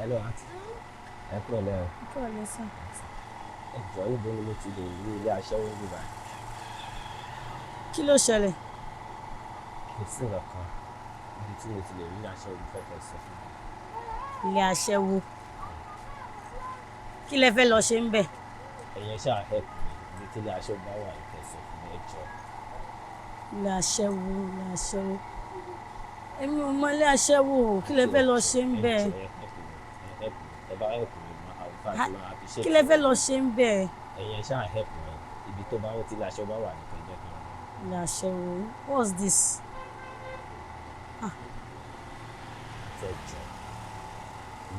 Hello, aunty. Ẹ kúrò lẹ́ o. Kúrò lẹ́sàn. Ẹ jọ̀ọ́, níbo ni mo ti lè rí ilé aṣẹ́wó bíbá? Kí ló ṣẹlẹ̀? Kò sí nǹkan kan. Ibi tí mo ti lè rí ilé aṣẹ́wó mo fẹ́ kẹ́ sọ fún mi. Ilé aṣẹ́wó. Kí lẹ fẹ́ lọ ṣe ń bẹ̀? Ẹ̀yin ṣáà help mi. Ibi tí ilé aṣẹ́wó bá wà ní kẹ́ sọ fún mi, ẹ jọ̀ọ́. Ilé aṣẹ́wó, ilé aṣẹ́wó. Èmi ò mọ ilé aṣẹ́wó o. Kí lẹ fẹ́ lọ ṣe ń bẹ̀? Ẹ jọ̀ọ́, ẹ help mi. Ẹ help mi. Ẹ bá help mi, máa in fact, máa appreciate. Kí lẹ fẹ́ lọ ṣe ń bẹ̀? Ẹ̀yin ṣáà help mi. Ibi tó bá wọ́n tí ilé aṣẹ́wó bá wà ní kẹ́ jẹ́ kí n mọ̀. Ilé aṣẹ́wó. What's this? Ẹ jọ̀ọ́.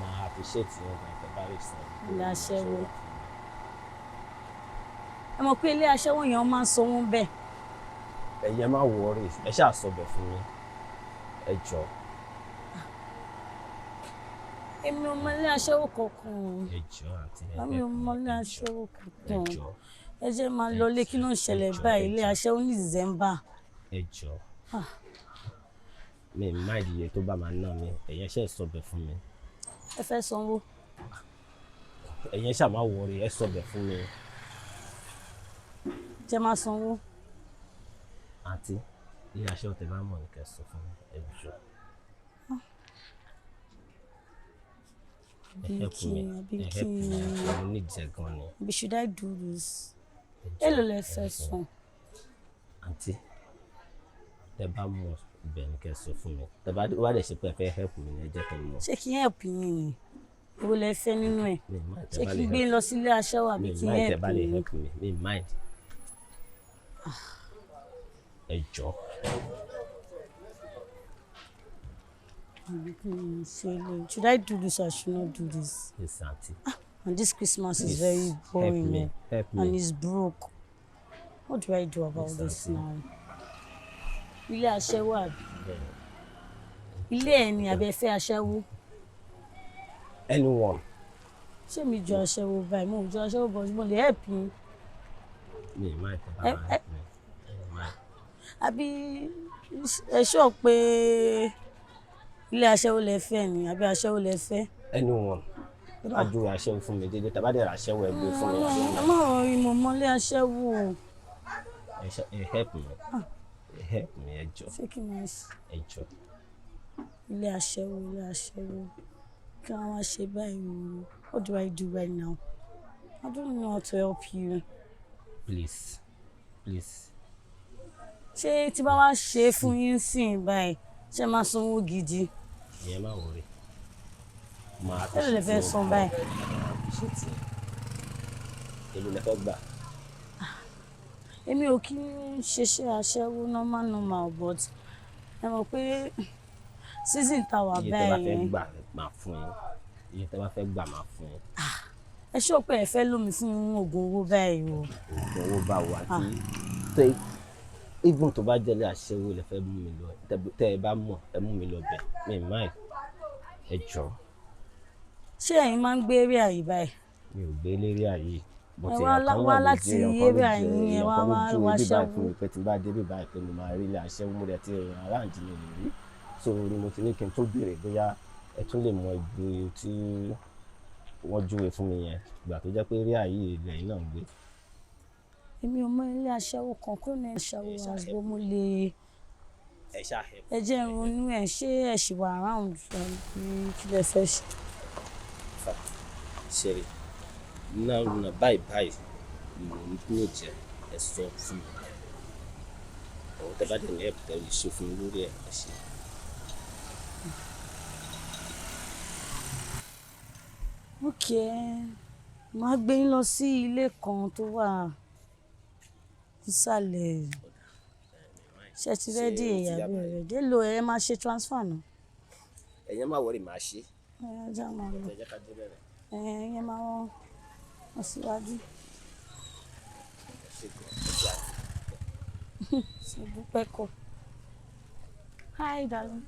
Máa appreciate yín gan tẹ́ bá lè sọ ibi tó Ilé aṣẹ́wó. wà fún mi. Ẹ mọ̀ pé ilé aṣẹ́wó yẹn máa ń sanwó ń bẹ̀. Ẹ̀yin ẹ má worry. Ẹ ṣáà sọ bẹ̀ fún mi. Ẹ jọ̀ọ́. Èmi ò mọ ilé aṣẹ́wó kankan o. Ẹ jọ̀ọ́, àǹtí. Ẹ Èmi ò help mọ mi. ilé Ẹ jọ̀ọ́. aṣẹ́wó Ẹ kankan. jọ̀ọ́. Ẹ jẹ́ máa lọ ilé. Kí ló ń ṣẹlẹ̀ Ẹ jọ̀ọ́, báyìí? ẹ Ilé jọ̀ọ́. aṣẹ́wó ní December. Ẹ jọ̀ọ́. Mi mind iye tó bá máa ná mi. Ẹ̀yin ṣe sọ bẹ̀ fún mi. Ẹ fẹ́ sanwó. Ẹ̀yin ṣáà má worry. Ẹ sọ bẹ̀ fún mi. Jẹ́ máa sanwó. Àǹtí, ilé aṣẹ́wó tẹ́ bá mọ̀ ní kẹ́ sọ fún mi. Ẹ jọ̀ọ́. Ẹ help Àbí me. àbí Ẹ help me. kí Àǹtí, mo need ẹ gan ni. Àbí should I do this? Ẹ jọ̀ọ́, Èló lẹ ẹ fẹ́ help me. san? Àǹtí, tẹ́ bá mọ̀ ibẹ̀ ní kẹ́ sọ fún mi. Tẹ́ bá wá dẹ̀ ṣe pé ẹ fẹ́ help mi ni, ẹ jẹ́ kí n mọ̀. Ṣé kí n help yín ni? Èwo lẹ fẹ́ nínú ẹ̀? Mi mind tẹ́ Ṣé bá kí lè n gbé help yín lọ sí ilé aṣẹ́wó àbí mi kí n mind tẹ́ help bá lè yín? help mi. Mi mind. Ẹ jọ̀ọ́. Àbí kí n ṣe lè? Should I do this or I should not do this? Yes, aunty. And this Christmas is Please, very help boring me. o. Help And me. it's broke. What do I do about Yes, this aunty. now? Ilé aṣẹ́wó àbí? Bẹ́ẹ̀ni. Ilé ẹ̀ ni àbí ẹ fẹ́ aṣẹ́wó? Anyone. Ṣé mi jọ aṣẹ́wó báyìí? Mo ò jọ aṣẹ́wó, but mo lè help yín. Mi mind tẹ́ bá máa help me. Mi mind. Àbí ẹ sọ pé ilé aṣẹ́wó lẹ fẹ́ ni àbí aṣẹ́wó lẹ fẹ́? Anyone. Tẹ́ bá júwe aṣẹ́wó fún mi déédéé, tẹ́ bá dẹ̀ ra aṣẹ́wó, ẹ gbé fún mi. Ẹ má worry, mo mọ ilé aṣẹ́wó o. Ẹ help me. Ẹ help me, ẹ jọ̀ọ́. Ṣé kí n máa ṣe? Ẹ jọ̀ọ́. Ilé aṣẹ́wó, ilé aṣẹ́wó. Kí wọ́n wá ṣe báyìí o? What do I do right now? I don't know how to help you. Please. Please. Ṣé tí bá wá ṣe é fún yín sìn báyìí, ṣé máa sanwó gidi? Ìyẹn má worry. Máa Èló lẹ fẹ́ san báyìí? Máa appreciate yín. Èló lẹ fẹ́ gbà? Èmi ò kí ń ṣiṣẹ́ aṣẹ́wó normal normal, but ẹ mọ̀ pé season tá wà Iye tẹ́ bá fẹ́ báyìí. gbà máa fún yín. Iye tẹ́ bá fẹ́ gbà máa fún yín. Ẹ ṣọ́ pé ẹ fẹ́ lò mí fún oògùn owó báyìí o. Oògùn owó bá wà tí tẹ even tó bá jẹ́ ilé aṣẹ́wó lẹ fẹ́ mú mi lọ, tẹ́ ẹ bá mọ̀, ẹ mú mi lọ bẹ̀. Mi mind. Ẹ jọ̀ọ́. Ṣé ẹ̀yin máa ń gbé area yìí báyìí? Mi ò gbé lérí àyè. But Ẹ èèyàn kan wá wà lójú láti èèyàn kan ló area jẹ́ yín, ẹ èèyàn wá kan ló wá júwe wá bí báyìí aṣẹ́wó. Fún mi pé tí n bá dé bí báyìí pé mo máa rí ilé aṣẹ́wó. Mo dẹ̀ ti rìn around, mi ò rí. So ni mo ti ní kí n tún béèrè bóyá ẹ tún lè mọ ibi tí wọ́n júwe fún mi yẹn. Ìgbà tó jẹ́ pé area yìí lẹ́yìn náà ń gbé. Èmi ò mọ ilé aṣẹ́wó kan kó ní aṣẹ́wó àgbo mo lè Ẹ ṣáà help. Ẹ jẹ́ n ronú ẹ̀. Ṣé ẹ ṣì wà around àbí kí lẹ fẹ́ ṣe? Ṣeré náà náà báyìí báyìí ni mo ní jẹ, ẹ sọ fún mi. Ọ̀hún tẹ́ bá dẹ̀ ní help tẹ́ lè ṣe fún mi lórí ẹ̀, ẹ ṣe. Okay, màá gbé yín lọ sí ilé kan tó wà nísàlẹ̀. Ṣé ẹ ti ready àbí ẹ ready? Èló ẹ máa ṣe transfer náà? Ẹ̀yin má worry, màá ṣe. Ẹ jẹ́ á máa lọ. Ẹ jẹ́ ká dé bẹ̀rẹ̀. Ẹ máa wọ́n lọ síwájú. Ẹ ṣe gan. Ẹ ṣe àti. Ṣe dúpẹ́ kọ. Hi, darling.